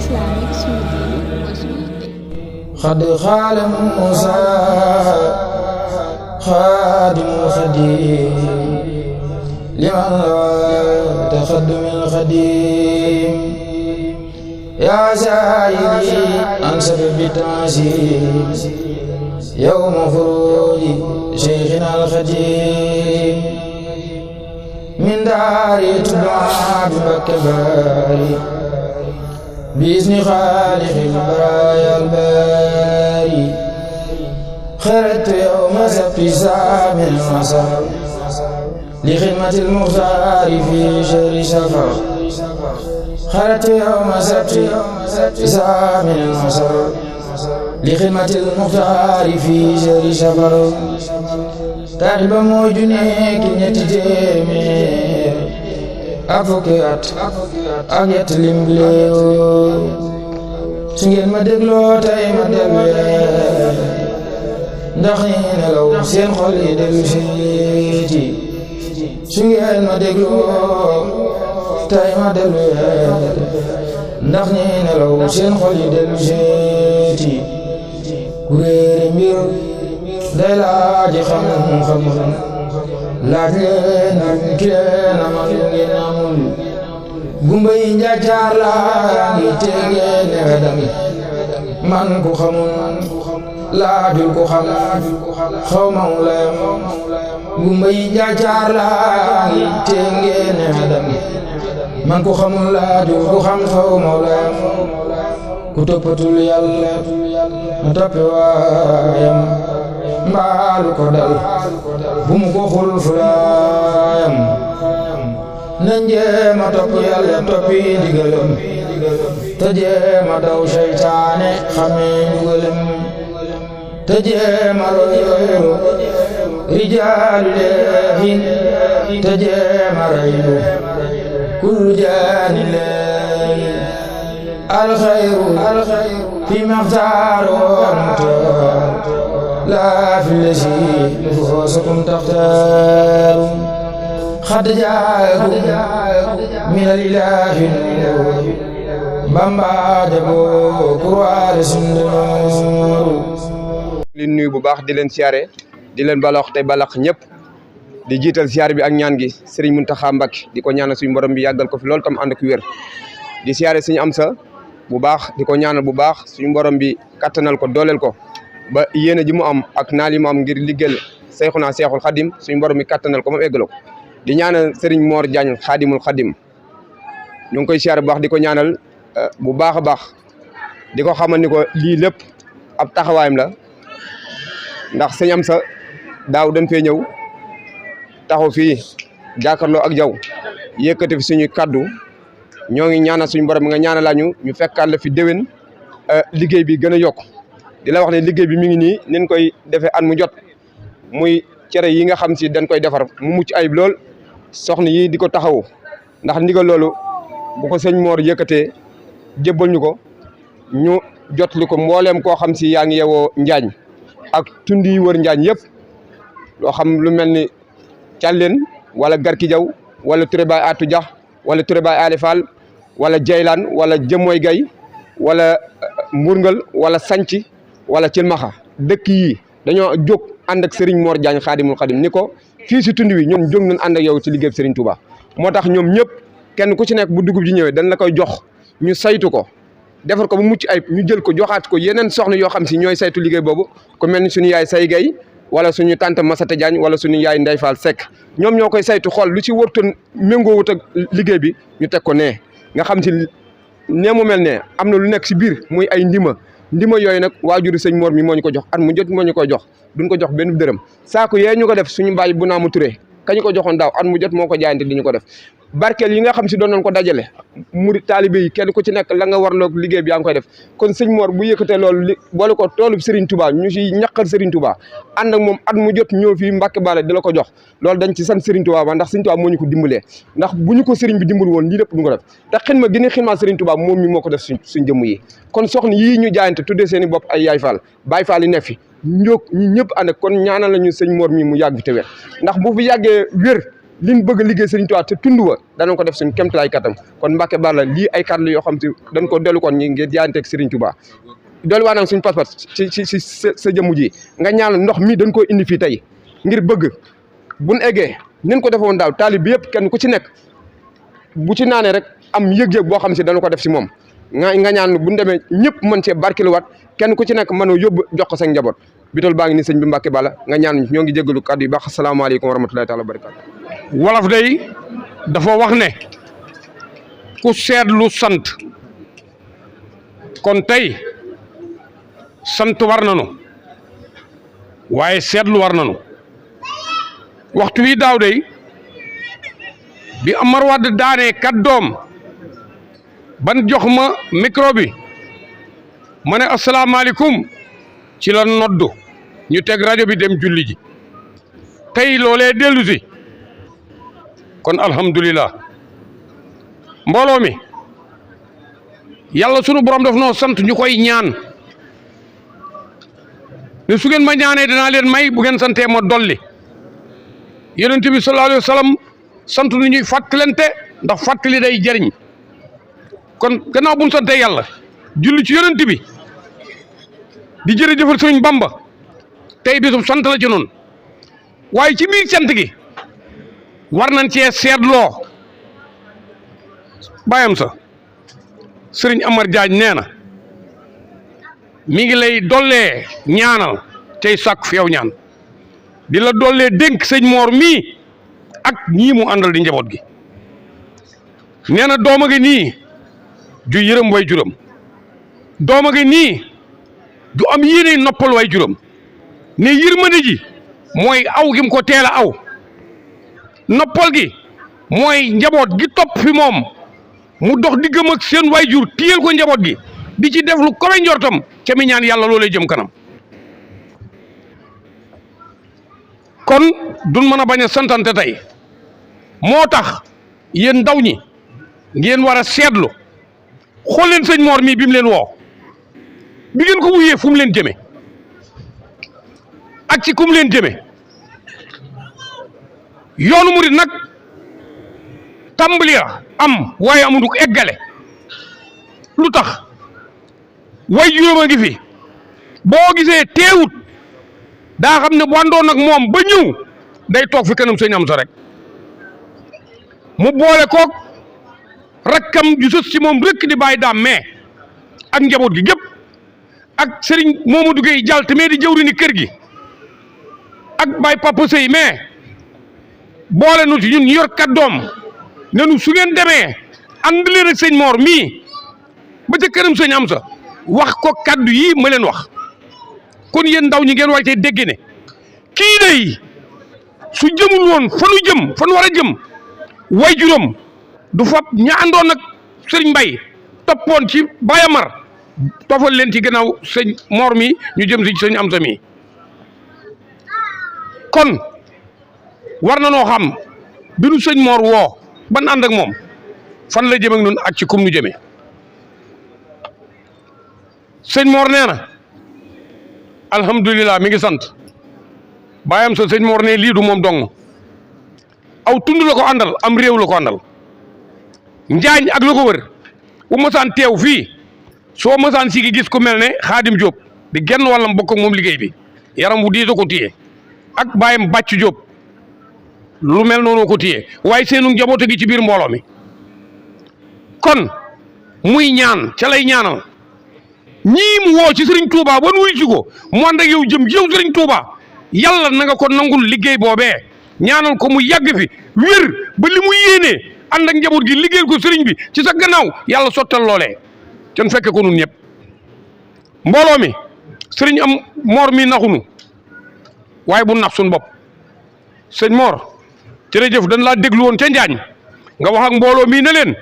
islamique suñu diine mooy suñu yitte. xad xaala Muusa xaadimul xadim liman la taxaddumil xadim yaa saayidi an sababi tanzil yawma xuruuji sheykhina al-xadim min daari tuddaa bi Mbakke Baari بإذن خالق البرايا الباري خرجت يوم سبت سامن المسار لخدمة المختار في شهر سفر خرجت يوم سبت سامن المسار لخدمة المختار في شهر سفر تارب موجنيك نتتيمير ak fukki at ak ñett lim léew su ngeen ma dégloo tey ma dellu ndax ñi nelaw seen xol yi dellu seeti su ngeen ma dégloo tey ma dellu ndax ñi nelaw seen xol yi dellu seeti ku réere mbir day laaji xam-xam laaj leen ki leen amal lu ngeen amul gumba yi njaacaar laa ngi tegee ne wedam man ku xamul laajul ku xam xaw ma mu layam gumba yi njaacaar laa ngi tegee ne wedam man ku xamul laajul ku xam xaw ma mu layam ku toppatul yàlla na toppi waayam mbaalu ko dal bu mu ko xul fulaayam na jéema topp yàlla toppi ndigalam te jéema daw seytaane xamee ndugalam te jéema royu rijaalu leehin te jéema rayu kullu jaani leehin alxayru fi maxtaaru لا في الذي نفوسكم تختار قد جاءكم من الإله النور بامبا جابو كروار سندور li nuyu bu baax di leen siyaare di leen balax te balax ñëpp di jiital siyaare bi ak ñaan gi Serigne Mountakha Mbacké di ko ñaanal suñu borom bi yàggal ko fi lool tam ànd ak wér di siyaare suñu Amsa bu baax di ko ñaanal bu baax suñu borom bi kattanal ko dooleel ko ba yéene ji mu am ak naal yi mu am ngir liggéeyal Seyxuna Seexul Xadim suñu borom mi kattanal ko moom eggaloo ko di ñaanal Serigne Mor Diagne Xadimul Xadim ñu ngi koy siyaare bu baax di ko ñaanal bu baax a baax di ko xamal ni ko lii lépp ab taxawaayam la ndax sëñ am sa daaw dañ fee ñëw taxaw fii jàkkaarloo ak jaw yëkkati fi suñu kaddu ñoo ngi ñaanal suñu borom nga ñaanal ñu fekkaat la fi déwén liggéey bi gën a yokk di la wax ne liggéey bi mi ngi nii nin koy defee at mu jot muy cere yi nga xam si dañ koy defar mu mucc ayib lool soxna yi di ko taxawu ndax ndigal loolu bu ko sëñ Mor yëkkatee jébbal ñu ko ñu jot li ko mbooleem koo xam si yaa ngi yewoo Njaañ ak tund yi wër Njaañ yëpp loo xam lu mel ni Càlleen wala Garki Jaw wala Touré Baay Atou Dia wala Touré Baay Ali Fall wala Jaylaan wala Jëmooy Gay wala Mburngal wala Sanci wala Cilmaxa dëkk yi dañoo jóg ànd ak Serigne Mor Diagne Xaadimul Xadim ni ko fii si tund wi ñun jóg nañ ànd ak yow ci liggéey Serigne Touba moo tax ñoom ñëpp kenn ku ci nekk bu dugub ji ñëwee dañ la koy jox ñu saytu ko defar ko bu mucc ayib ñu jël ko joxaat ko yeneen soxna yoo xam si ñooy saytu liggéey boobu ku mel ni suñu yaay Say Gay wala suñu tante Masata Diagne wala suñu yaay Ndey Fall Seck ñoom ñoo koy saytu xool lu ci wërtoon méngoowut ak liggéey bi ñu teg ko nee nga xam si nee mu mel ne am na lu nekk si biir muy ay ndima yooyu nag waajuru sëñ Mor mi moo ñu ko jox at mu jot moo ñu koy jox duñ ko jox benn dërëm saako yee ñu ko def suñu bàyyi bu naa mu turee kañu ko joxoon daaw at mu jot moo ko jaayante di ñu ko def barkeel yi nga xam si doon nañ ko dajale muri taalibe yi kenn ku ci nekk la nga warloog liggéey bi yaa ngi koy def kon sëñ Mor bu yëkkatee loolu boole ko toolub Serigne Touba ñu si ñaqal Serigne Touba ànd ak moom at mu jot ñëw fii Mbàkke Bala di la ko jox loolu dañ ci sant Serigne Touba ba ndax Serigne Touba moo ñu ko dimbalee ndax bu ñu ko Serigne bi dimbal woon lii lépp du ko def te xidma gi ni xidma Serigne Touba moom mi moo ko def suñ jëmm yi kon soxna yii ñu jaayante tuddee seen i bopp ay Yaay Fall Baay Fall yi nekk fi ñi ñëpp ànd kon ñaanal lañu sëñ Mor mi mu yàgg fi te wér ndax bu fi yàggee wér liñ bëgg a liggéey Serigne Touba te tund wa danañ ko def suñu kéemtalaay kattan kon Mbacke Balla lii ay kàddu yoo xam si dañ ko dellu kon ñi ngir jaayanteeg Serigne Touba doolu waa nag suñu pas-pas ci sa jëmm ji nga ñaan ndox mi dañ koo indi fii tey ngir bëgg buñ eggee nin ko defoon daaw taalib bi yëpp kenn ku ci nekk bu ci naanee rek am yëg-yëg boo xam si dana ko def si moom nga ñaan buñ demee ñëpp mën cee barkeluwaat kenn ku ci nekk mën a yóbbu jox ko sa njaboot bitol baa ngi ni sëñ bi Mbacke Balla nga ñaan ñoo ngi jéggalu kàddu yi baax asalaamaaleykum wa rahmatulahi taala wa barakaatu. wolof day dafa wax ne ku seetlu sant kon tey sant war nanu waaye seetlu war nanu waxtu wi daaw day bi Amar Wade daanee kàddoom ban jox ma micro bi ma ne asalaamaaleykum ci la noddu ñu teg rajo bi dem julli ji tey loolee dellu si kon alhamdulillah mbooloo mi yàlla sunu borom daf noo sant ñu koy ñaan ne su ngeen ma ñaanee dinaa leen may bu ngeen santee ma dolli yonent bi sallallahu alayhi wa sallam sant nu ñuy fàttalante ndax fàttali day jariñ kon gannaaw bu ñu santee yàlla julli ci yonent bi di jërëjëfal sëriñ Bamba tey bisum sant la ci noonu waaye ci biir sant gi war nañ cee seetloo bàyyam sa sëriñ Amar Diagne nee na mi ngi lay dollee ñaanal tey sàkk fi yow ñaan di la dollee dénk sëñ Mor mii ak ñii mu àndal di njaboot gi nee na dooma gi nii ju yërëm way juram dooma gi nii du am yéene noppal way juram ne yërmande ji mooy aw gi mu ko teel a aw noppal gi mooy njaboot gi topp fi moom mu dox diggam ak seen way jur téyel ko njaboot gi di ci def lu kowe njortam ca mi ñaan yàlla loolee jëm kanam kon duñ mën a bañ a santante tey moo tax yéen ndaw ñi ngeen war a seetlu xool leen sëñ Mor mii bi mu leen woo bi ngeen ko wuyee fu mu leen jëme ak ci kum leen jëme yoonu murit nag tàmbali am waaye amuñu ko eggale lu tax way juróom a ngi fi boo gisee teewut daa xam ne bu àndoon ak moom ba ñëw day toog fi kanam sëñ am sa rek mu boole koog rakkam ju sës ci moom rek di bàyyi daam mais ak njaboot gi gépp ak sëriñ Momadou Gueye jàll tamit di jëwri ni kër gi ak Baye Papa Sey mais boole nu ci ñun yor kàddoom ne nu su ngeen demee ànd leen ak sëñ Mor mii ba ca këram sëñ am sa wax ko kàddu yi ma leen wax kon yéen ndaw ñi ngeen war cee dégg ne kii day su jëmul woon fa nu jëm fa nu war a jëm way juróom du fab ña àndoon ak sëriñ Mbay toppoon ci Bayamar tofal leen ci gannaaw sëñ Mor mi ñu jëm si sëñ Amsa mi kon war na noo xam bi nu sëñ Mor woo ban ànd ak moom fan la jëm ak noonu ak ci kum nu jëmee sëñ Mor nee na alhamdulilah mi ngi sant bàyyam sa sëñ Mor ne lii du moom dong aw tund la ko àndal am réew la ko àndal njaañ ak la ko wër bu mosaan teew fii soo mosaan sigi gis ku mel ne Xaadim Diop di genn wàllam bokk ak moom liggéey bi yaram bu diis a ko téye ak bàyyam Bàcc Diop lu mel noonu ko téye waaye seenu njaboot gi ci biir mbooloo mi kon muy ñaan ca lay ñaanal ñii mu woo ci Serigne Touba ba nuyu ci ko mu ànd ak yow jëm yow Serigne Touba yàlla na nga ko nangul liggéey boobee ñaanal ko mu yàgg fi wér ba li mu yéenee ànd ak njaboot gi liggéeyal ko Serigne bi ci sa gannaaw yàlla sottal loolee can fekke ko nun ñëpp mbooloo mi Serigne am Mor mi naxunu waaye bu nax suñ bopp sëñ Mor jërëjëf dañ laa déglu woon ca Njaañ nga wax ak mbooloo mii ne leen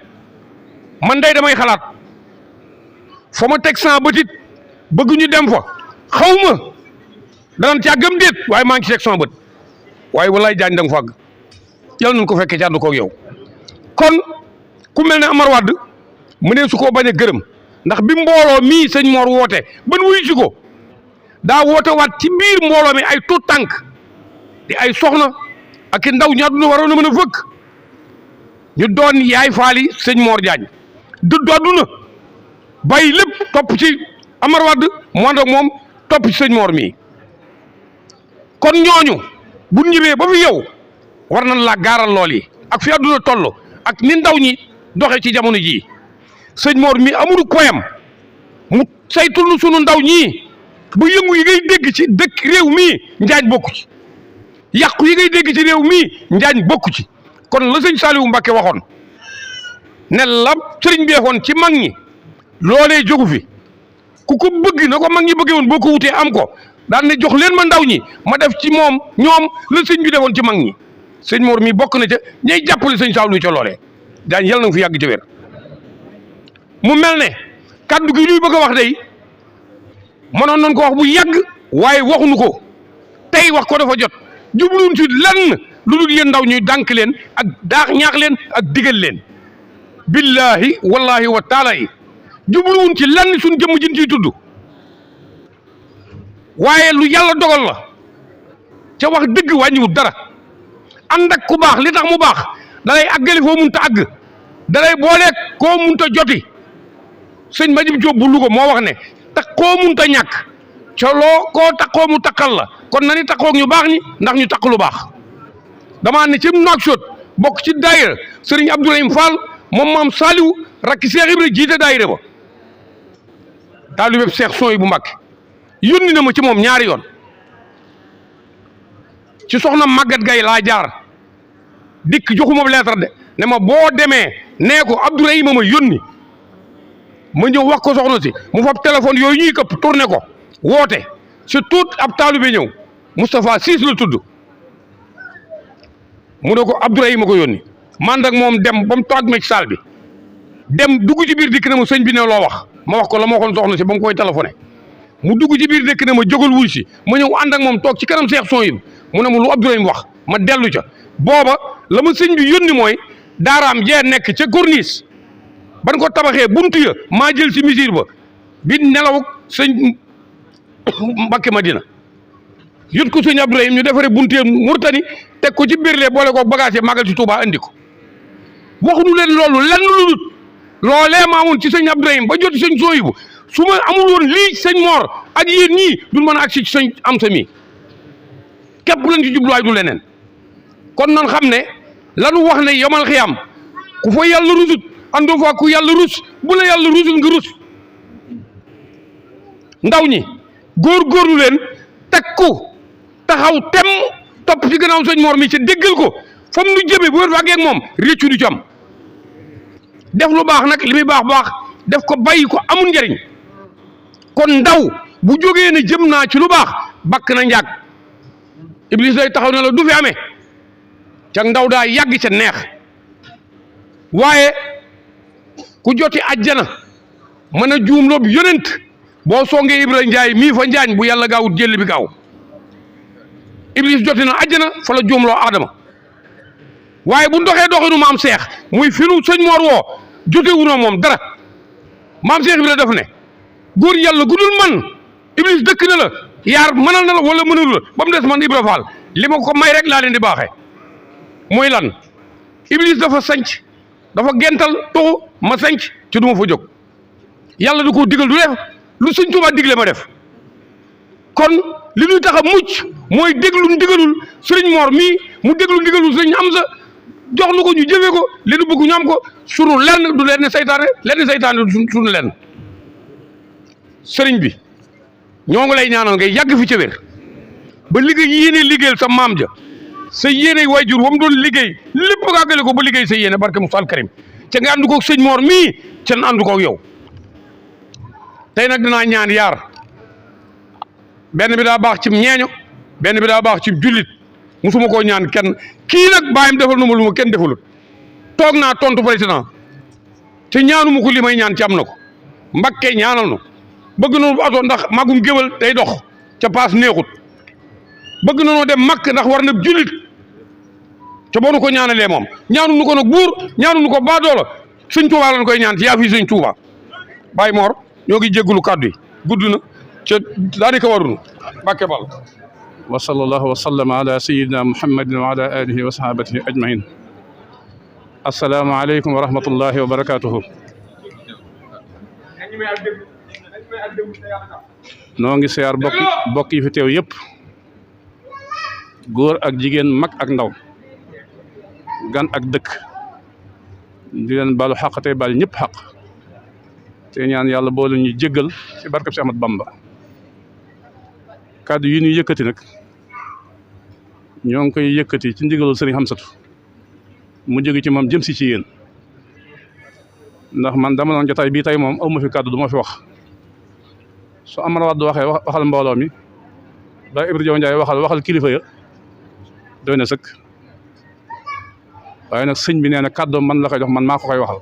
man day damay xalaat fa ma teg sama bëtit bëgg ñu dem fa xaw ma danañ caa gëm déet waaye maa ngi ci teg sama bët waaye walaay Jaañ da nga fàgg yàlla nañ ko fekkee ci ànd koog yow kon ku mel ne Amar Wade mu ne su koo bañ a gërëm ndax bi mbooloo mii sëñ Mor woote ban wuyu ci ko daa woote waat ci biir mbooloo mi ay tuut tànk di ay soxna ak i ndaw ñu àdduna waroon a mën a fëkk ñu doon yaay faali sëñ Mor Diagne dëddu àdduna bàyyi lépp topp ci Amar Wade mu ànd ak moom topp ci sëñ Mor mii kon ñooñu bu ñëwee ba fi yow war nañ laa gaaral lool yi ak fi àdduna toll ak ni ndaw ñi doxe ci jamono jii sëñ Mor mii amul koyam mu saytul sunu ndaw ñii bu yëngu yi ngay dégg ci dëkk réew mii Njaañ bokku ci yàqu yi ngay dégg ci réew mii Njaañ bokku ci kon la sëñ Saliou Mbacké waxoon ne la sëriñ bi waxoon ci mag ñi loolee jógu fi ku ko bëgg na ko mag ñi bëggee woon boo ko wutee am ko daan ne jox leen ma ndaw ñi ma def ci moom ñoom la sëñ bi defoon ci mag ñi sëñ Mor mii bokk na ca ñay jàppale sëñ Saliou ca loolee daañ yal na nga fi yàgg ci wér mu mel ne kaddu gi luy bëgg a wax day mënoon nañ ko wax bu yàgg waaye waxuñu ko tey wax ko dafa jot jubluwuñ ci lenn lu dul yéen ndaw ñuy dànk leen ak daax ñaax leen ak digal leen billahi wallahi wa taala yi jubluwuñ ci lenn suñ jëmm jin ciy tudd waaye lu yàlla dogal la ca wax dëgg wàññiwut dara ànd ak ku baax li tax mu baax dalay àggali foo munta àgg dalay booleeg koo munta joti sëñ Majib Jóob bu Luga moo wax ne tax koo munta ñàkk ca loo koo taxoo mu takkal la kon na ni taxoog ñu baax ñi ndax ñu takk lu baax damaa ne ci Nouakchott bokk ci daayira sëriñ Abdourahim Fall moom maam Saliou rakki Cheikh Ibra jiite daayira ba taalibe Cheikh Sooy bu Mbàkke yónni na ma ci moom ñaari yoon ci soxna Maguette Gaye laa jaar dikk joxuma lettre de ne ma boo demee nee ko Abdourahima ma yónni ma ñëw wax ko soxna si mu fab téléphone yooyu ñuy këpp tourné ko woote surtout ab taalibe ñëw Moustapha Siis la tudd mu ne ko Abdourahima ko yónni man ak moom dem ba mu toog ma ci saal bi dem dugg ci biir dikk na ma sëñ bi ne loo wax ma wax ko la ma waxoon soxna si ba mu koy téléphoné mu dugg ci biir dikk na ma jógal wuy si ma ñëw ànd ak moom toog ci kanam Seex Sooyib mu ne ma lu Abdourahima wax ma dellu ca booba la ma sëñ bi yónni mooy daaraam jee nekk ca corniche ban ko tabaxee buntu ya maa jël ci misir ba bi nelaw sëñ Mbacké Madina yut ko sëñ Abdourahima ñu defaree buntu ya Murtani teg ko ci biir lee boole ko bagage magal ci Touba andi ko waxuñu leen loolu lenn lu dul loolee maa woon ci sëñ Abdourahima ba jot sëñ Sooyibu su ma amul woon lii sëñ Mor ak yéen ñii duñ mën a agsi ci sëñ Amsa mi képp lañ ci jubluwaay du leneen kon nan xam ne lanu wax ne yomal xiyam ku fa yàlla rusut andoo fa ku yàlla rus bu la yàlla rusul nga rus ndaw ñi góorgóorlu leen takku taxaw tem topp ci gannaaw sëñ Mor mi ci déggal ko fam nu jëme bu wér fa àggee ak moom réccu du ci am def lu baax nag li muy baax baax def ko bàyyi ko amul njariñ kon ndaw bu jógee ne jëm naa ci lu baax bakk na njaag Iblis day taxaw ne la du fi amee ca ndaw daa yàgg ca neex waaye ku joti àjjana mën a juum loobu yonent boo songee Ibra Njaay mii fa njaañ bu yàlla gaawut jël bi gaaw Iblis joti na àjjana fa la juumloo Adama waaye bu ndoxee doxinu maam Seex muy finu sëñ Mor woo jotewunoo moom dara maam Seex Ibra def ne góor yàlla gudul man Iblis dëkk na la yaar mënal na la wala mënul la ba mu des man Ibra Fall li ma ko may rek laa leen di baaxee mooy lan Iblis dafa sanc dafa gental toxu ma sanc ci du ma fa jóg yàlla du ko digal du def lu sëñ Tuubaa digle ma def kon li ñuy tax a mucc mooy déglu ndigalul sëriñ Mor mii mu déglu ndigalul sëriñ Amsa jox nu ko ñu jëfee ko li nu bëgg ñu am ko sunu lenn du lenn saytaane du sunu lenn sëriñ bi ñoo ngi lay ñaanal ngay yàgg fi ca wér ba liggéey yéene liggéeyal sa maam ja sa yéene waajur wam doon liggéey lépp nga àggale ko ba liggéey sa yéene barke Moussa al Karim ca nga ànd koog sëñ Mor mii ca na ànd koog yow tey nag dinaa ñaan yaar benn bi daa baax ci ñeeño benn bi daa baax ci jullit musuma koo ñaan kenn kii nag bàyyam defal na ma lu ma kenn defalut toog naa tontu président te ñaanuma ko li may ñaan ci am na ko Mbakke ñaanal nu bëgg nañu oto ndax magum géwal day dox ca paas neexut bëgg nañoo dem makk ndax war na jullit ca boo nu ko ñaanalee moom ñaanu nu ko nag buur ñaanu nu ko baadoola sëñ Tuuba lañ koy ñaan ci yaa fi sëñ Tuuba Baye Mor ñoo ngi jéggulu kàddu yi gudd na ca daanaka warunu Mbàkke bal wa sallallahu wa sallama ala sayyidina muhammadin wa ala alihi wa sahabatihi ajmain. assalaamu aleykum wa rahmatullahi wa barakatuhu. noo ngi siyaar bokk yi fi teew yëpp, góor ak jigéen, mag ak ndaw, gan ak dëkk, di leen balu xaq tey bal ñëpp xaq te ñaan yàlla boole ñu jéggal ci barkab si Ahmad Bamba. kàddu yi ñuy yëkkati nag ñoo ngi koy yëkkati ci ndigalul sëriñ Xamsatu mu jóge ci moom jëm si ci yéen, ndax man dama doon jotaay bii tey moom aw ma fi kàddu du ma fi wax. su Amar Wade waxee waxal mbooloo mi, ba Ibra Jaw Njaay waxal kilifa ya, doy na sëkk. waaye nag sëñ bi nee na kàddoom man la koy jox, man maa ko koy waxal.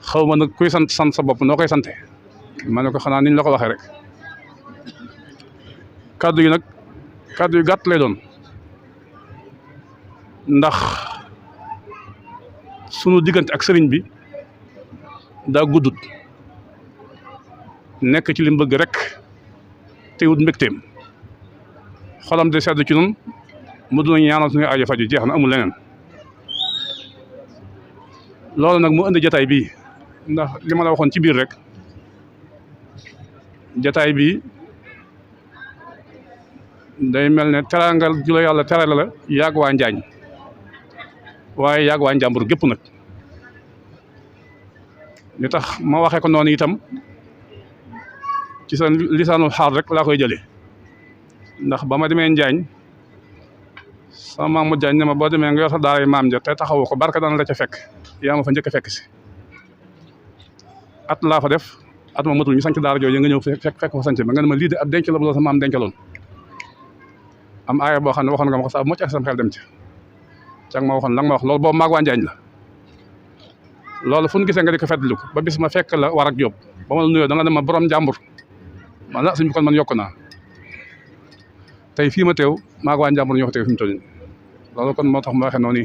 xaw ma nag kuy sant sa bopp noo koy sante, ma ne ko xanaa niñ la ko waxee rek. kàddu yi nag kàddu yu gàtt lay doon, ndax sunu diggante ak sëriñ bi daa guddut, nekk ci li mu bëgg rek te wut mbégteem, xolam de sedd ci noonu mu duna ñaanal suñu aajo faju, jeex na, amul leneen. loolu nag mu indi jataay bii, ndax li ma la waxoon ci biir rek, jataay bii day mel ne teraangal ju la yàlla terale la yàgg waa Njaañ, waaye yàgg waa Njàmbur gépp nag. li tax ma waxee ko noonu itam ci sa lisaanul xaal rek laa koy jëlee, ndax ba ma demee Njaañ sama maam mu Njaañ ne ma boo demee nga yor sa daara maam ja te taxawu ko, barka dana la ca fekk. yaa ma fa njëkk a fekk si at laa fa def, at ma matul ñu sanc daara jooju nga ñëw fekk fa sanc ba nga ne ma lii de ab denc la bu la sa maam dencaloon. am aaya boo xam ne waxoon nga ma ko sax mocc ak sam xel dem ci cag ma waxoon la nga ma wax loolu boobu maag waa Njaañ la. loolu fu ñu gisee nga di ko fàttaliku ba bis ma fekk la war ak jóob ba ma la nuyoo da nga dem ma borom Njàmbur man la suñ bi kon man yokk naa tey fii ma teew maag waa Njàmbur ñoo fa teew fi mu toll nii. loolu kon moo tax ma waxee noonu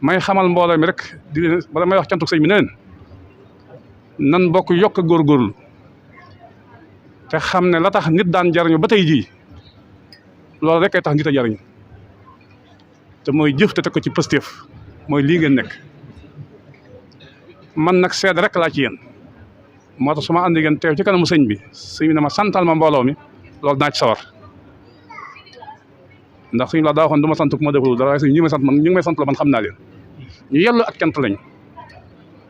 may xamal mbooloo mi rek di leen bala may wax cantuk sëñ bi ne leen nan bokk yokk góorgóorlu te xam ne la tax nit daan jariñu ba tey jii loolu rek ay tax nit a jariñu te mooy jëf te teg ko ci pëstéef, mooy lii ngeen nekk. man nag seede rek laa ci yéen, moo tax su ma àndi ngeen teew ci kanamu sëñ bi ne ma santal ma mbooloo mi, loolu naa ci sawar. ndax suñu la daa waxoon du ma sant ku ma deful dara, waaye suñu ñi may sant man ñu ngi may sant la man xam naa leen. ñu yellu ak cant lañ,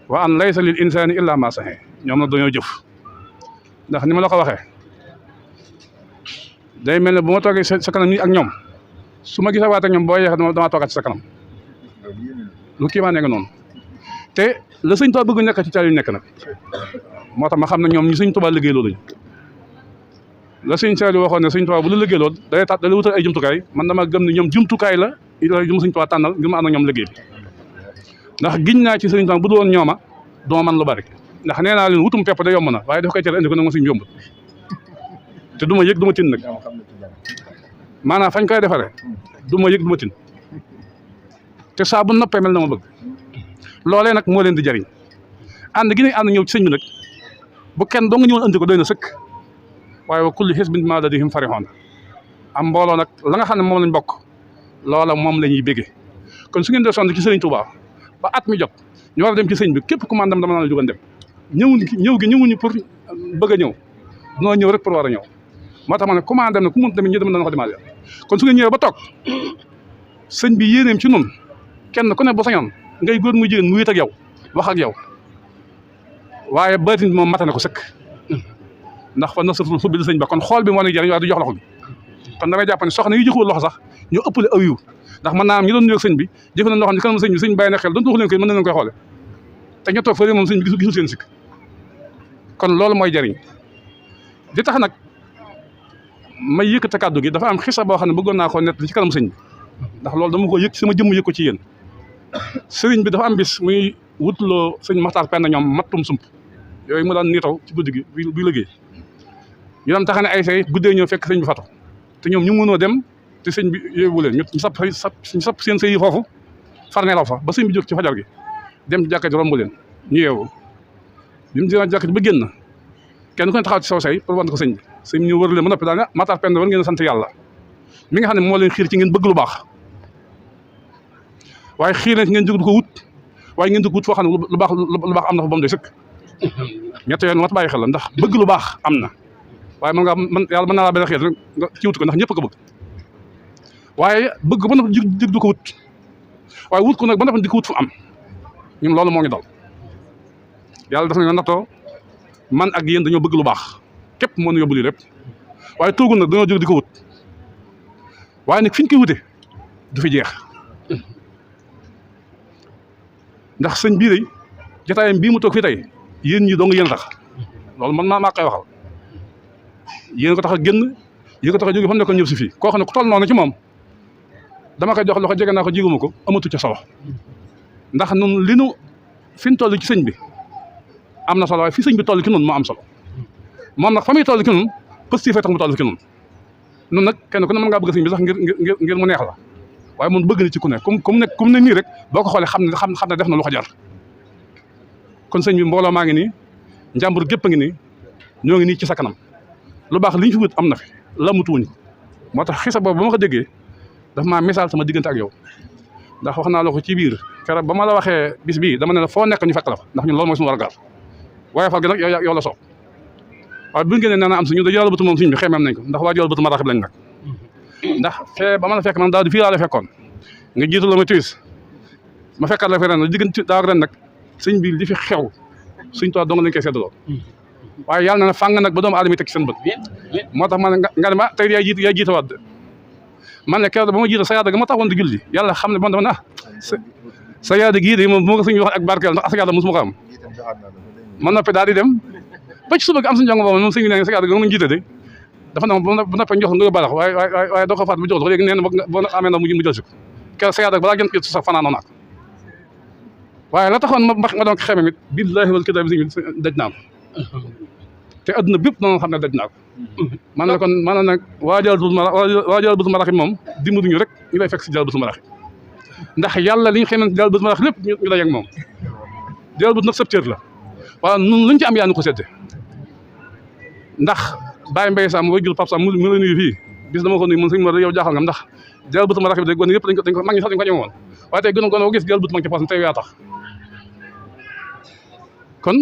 wa an laysa lil insaani illa ma saxe, ñoom nag dañoo jëf. ndax ni ma la ko waxee day mel ne bu ma toogee sa kanam nii ak ñoom, su ma gisee waat ak ñoom boo yeexee damaa toogaat ci sa kanam. lu kii maa nekk noonu te la sëñ Tuubaa bëgg nekk ci caal yu nekk nag, moo tax ma xam ne ñoom ñu sëñ Tuubaa liggéey loolu la sëñ Saaliw waxoon ne sëñ Tuubaa bu la liggéey loolu day tax da la wutal ay jumtukaay. man dama gëm ne ñoom jumtukaay la yu ma sëñ Tuubaa tànnal ngir ma ànd ak ñoom liggéey bi. ndax giñ naa ci sëñ Tuubaa bu dul woon ñooma duma man lu bari, ndax nee naa leen wutum pepp da yomb na, waaye dafa koy tere indi ko nag ma suñ yombul te du ma yëg du ma tin nag, maanaam fañ koy defaree du ma yëg du ma tin te saa bu noppee mel na ma bëgg. loolee nag moo leen di jariñ. ànd gi ne ànd ñëw ci sëñ bi nag bu kenn doo nga ñëwoon andi ko doy na sëkk, waaye wa kullu hizbin bimaa ladayhim farihuun. am mbooloo nag la nga xam ne moom lañ bokk loola moom la ñuy béggee. kon su ngeen dee sonn ci sëriñ Touba ba at mi jot ñu war a dem ci sëñ bi, képp ku mandam dama naan la jógan dem. ñëwuñu pour bëgg a ñëw, noo ñëw rek pour war a ñëw. moo tax ma ne commandé na ku mënut tamit ñu dem na ko dimaale. kon su ngeen ñëwee ba toog sëñ bi yéeneem ci noonu kenn ku ne bu sañoon ngay góor muy jigéen mu wéet ak yow wax ak yow, waaye baatin bi moom mate na ko sëkk. ndax fa nasratul hubbi la sëñ ba kon xool bi moo ñuy jëriñ waaye du jox loxo bi. kon damay jàpp ne soxna yi joxul loxo sax ñoo ëppale aw yiw, ndax mën naa am ñu doon nuyoog sëñ bi jëfe nañ loo xam ne kanam sëñ bi bàyyi na xel doon wax leen koy mën na leen koy xoole te ña toog fële moom sëñ bi gisul seen sikk. kon loolu mooy jëriñ. di tax nag may yëkkate kàddu gi dafa am xisa boo xam ne bëggoon naa ko nett ci kanam sëñ bi, ndax loolu dama ko yëg sama jëmm yëg ko ci yéen. sëriñ bi dafa am bis muy wutloo sëñ Maxtaar Penda ñoom mattum sump yooyu mu daan niitaw ci guddi gi buy liggéey. ñu daan taxane ay say guddee ñëw fekk sëñ bi fatu te ñoom ñu mënoo dem te sëñ bi yóbbu leen ñu sap seen sëy yi foofu far nelaw fa ba sëñ bi jóg ci fajar gi dem ci jàkka ji romb leen ñu yeewu. bi mu dina jàkka ji ba génn kenn ku ne taxaw ci saw say pour wan ko sëñ bi sëñ bi ñu wër leen ba noppi daal ne Matar Penda war ngeen a sant yàlla mi nga xam ne moo leen xiir ci ngeen bëgg lu baax waaye xiir leen ci ngeen jóg du ko wut waaye ngeen di ko wut foo xam ne lu baax am na fa ba mu doy sëkk ñett yoon mat bàyyi xel la ndax bëgg lu baax am na waaye man yàlla mën naa laa benn xiir rek nga ci wut ko ndax ñëpp ko bëgg waaye bëgg ba noppi jóg du ko wut waaye wut ko nag ba noppi di ko wut fu am ñun loolu moo ngi dal yàlla daf nañu nattoo man ak yéen dañoo bëgg lu baax képp moo ñu yóbbu lii lépp waaye toogul nag dañoo jóg di ko wut waaye nag fi ñu koy wute du fi jeex ndax sëñ bii day jotaayam bii mu toog fii tey yéen ñi dong yéen tax loolu man maa koy waxal yéen ko tax a génn yéen ko tax a jóge fa mu nekkoon ñëw si fii koo xam ne ku toll noonu ci moom dama koy jox loxo jege naa ko jiguma ko amatu ca solo ndax nun li nu fi ñu toll ci sëñ bi am na solo waaye fi sëñ bi toll ci nun moo am solo moom nag fa muy toll ci nun positif tax mu toll ci nun nun nag kenn ku ne mën ngaa bëgg sëñ bi sax ngir mu neex la waaye mun bëgg ni ci ku ne comme ne nii rek boo ko xoolee xam ne def na lu ko jar kon sëñ bi mbooloo maa ngi nii njàmbur gépp a ngi nii ñoo ngi nii ci sa kanam lu baax li ñu fi wut am na fi lamutuwuñ ko moo tax xisa boobu ba ma ko déggee daf maa misaal sama diggante ak yow ndax wax naa la ko ci biir keroog ba ma la waxee bis bii dama ne la foo nekk ñu fekk la fa ndax ñun loolu mooy suñu war a gaar waaye fal gi nag yow la soob waaye bu ñu génnee nee naa am suñu dañu yàlla bëtu moom suñu bi xeemeem nañ ko ndax waa jël bëtu maraxib lañ nag ndax fee ba ma la fekk man daaw di fii laa la fekkoon nga jiitu la ma tuis ma fekkaat la fi ren diggante daaw ak ren nag sëñ bi li fi xew suñ toog dong lañ koy seddaloo waaye yàlla na ne fàng nag ba doomu aadama yi teg ci seen bët moo tax ma ne nga ne ma tey yaay jiitawaat de man ne keroog ba ma jiita sa yaada ga ma taxoon di julli yàlla xam ne man dama sa yaada gii de moom bu ma ko suñu wax ak barkeel ndax sa yaada mosuma ko am man noppi daal di dem ba ci suba gi am suñu jàng boobu moom sëñ bi ne sa yaada ga ma jiite de dafa ne ma bu noppee jox nga yóbbaale ko waaye doo ko faat bu jox ko léegi nee na boo amee na mu jël si ko keroog sa yaada balaa gën jot sax fanaanoo naa ko waaye la taxoon ma doon ko xeme mit billaahi wal kitaab bi daj naa ko te adduna bépp noonu xam ne daj naa ko man la kon man nag waajal bëtu maraxib moom dimbali ñu rek ñu lay fekk si jal bëtu maraxib ndax yàlla li ñu xëy na jal bëtu maraxib lépp ñu dajeeg moom jal bët nag sëb cër la waaw nun luñ ci am yaa ñu ko sedde ndax Baye Mbaye Sam way jul Pape Sam mu la nuyu fii bis dama ko nuyu man sëñ Mor yow jaaxal nga ndax jal bëtu maraxib de gone yëpp dañ ko mag ñi sax dañ ko ñëw woon waaye tey gën a gone gis jal bëtu mag ci poosam tey yaa tax kon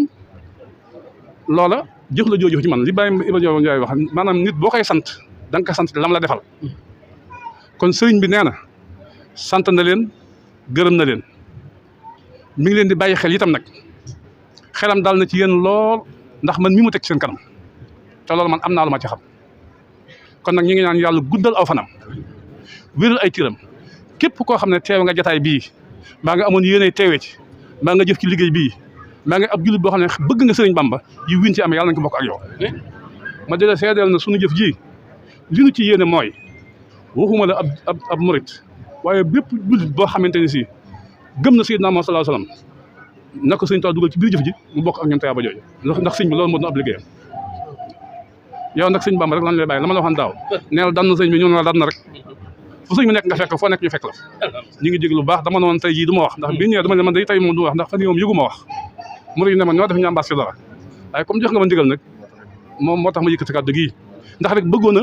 loola jëf la jooju ci man li Baye Ibrahima Ndiaye wax maanaam nit boo koy sant da nga ko sant lam la defal kon sëriñ bi nee na sant na leen gërëm na leen mi ngi leen di bàyyi xel itam nag xelam dal na ci yéen lool ndax man mi mu teg ci seen kanam te loolu man am naa lu ma ci xam kon nag ñu ngi naan yàlla guddal aw fanam wéral ay tiram képp koo xam ne teew nga jataay bii mbaa nga amoon yéenay teewee ci mbaa nga jëf ci liggéey bii maa ngi ab jullit boo xam ne bëgg nga sëriñ Bamba yi win ci amee yàlla nañ ko bokk ak yow ma dina seedeel na suñu jëf ji li nu ci yéene mooy waxuma la ab murit waaye bépp jullit boo xamante ne si gëm na Seydina Muhammad sallallahu alayhi wasallam na ko sëriñ Tuubaa dugal ci biir jëf ji mu bokk ak ñoom tayaaba jooju ndax sëñ bi loolu moo doon ab liggéeyam yow nag sëñ Bamba rek lan lay bàyyi la ma la waxoon daaw neel dan na sëñ bi ñoo la dan na rek fu sëñ bi nekk nga fekk foo nekk ñu fekk la ñu ngi jég lu baax dama noon tey jii du ma wax ndax bii ñëwee dama ne man day tey moom du wax ndax fan yii moom yëgu ma wax murid yi ne ma ñoo def ñu ambaas ci dara waaye comme jox nga ma ndigal nag moom moo tax ma yëkkati kàddu gii ndax rek bëggoon na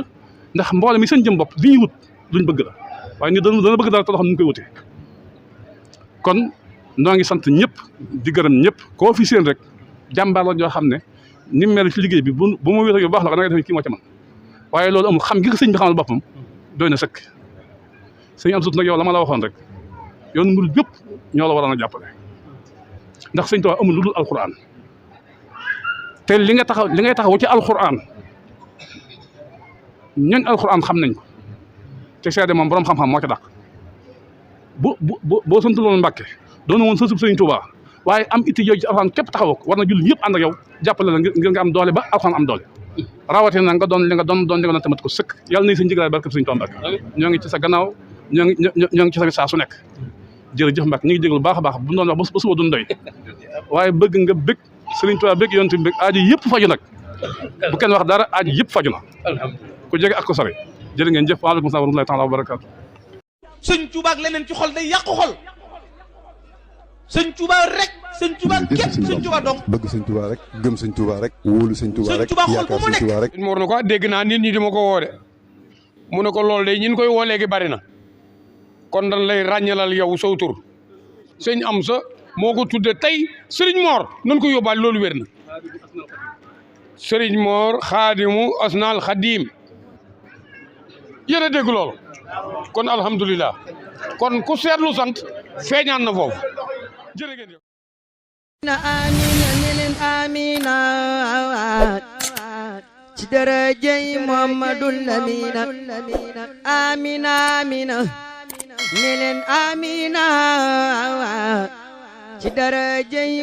ndax mboole mi seen jëm bopp li ñuy wut luñ bëgg la waaye ni dana bëgg dara te loo xam ne ñu koy wute kon noo ngi sant ñëpp di gërëm ñëpp koo fi seen rek jàmbaar la joo xam ne ni mu mel ci liggéey bi bu ma wéetoo yu baax la ko da ngay def kii moo ci man waaye loolu amul xam gi sëñ bi xamal boppam doy na sëkk sëñ am sut nag yow la ma la waxoon rek yoon murid yëpp ñoo la waroon a jàppale ndax sëñ Tuubaa amul lu dul alquran te li ngay taxaw ci alquran ñooñ alquran xam nañ ko te seede moom borom xam-xam moo ci dàq boo sant loolu Mbàkke doona woon sësub sëñ Tuubaa waaye am itti yooyu ci alquran képp taxawoo ko war na jullit yëpp ànd ak yow jàppale la ngir nga am doole ba alquran am doole rawatina nga doon li nga doon li nga doon tamit ko sëkk yàlla nañ sa njëgalaay barke sëñ Tuubaa Mbàkke ñoo ngi ci sa gannaaw ñoo ngi ci sa saa su nekk jërëjëf Mbacke ñu ngi jéglu baax a baax bu doon wax ba suba duñ doy waaye bëgg nga bëgg Sëriñ Tuubaa bëgg yonent bi bëgg aaji yëpp faju nag bu kenn wax dara aaji yëpp faju na ku jege ak ko sori jërë ngeen jëf waaleykum salaam wa rahmatullaahi taala wa barakaatu Sëriñ Tuubaa ak leneen ci xol day yàqu xol sëñ Touba rek sëñ Touba képp sëñ Touba dong bëgg sëñ Touba rek gëm sëñ Touba rek wóolu sëñ Touba rek yaakaar sëñ Touba rek. Mor na ko dégg naa nit ñi di ma ko woo de mu ne ko loolu de ñin koy woo léegi bari na kon dañ lay ràññalal yow sow tur sëñ am sa moo ko tudde tey Serigne Mor nañ ko yóbbaale loolu wér na Serigne Mor xaadimu asnaal xadim yéen a dégg loolu kon alhamdulilah kon ku seetlu sant feeñaan na foofu jërë ngeen jëf. amina ne leen amina ci darajay Muhammadul Amina amina amina ne leen amina ci darajay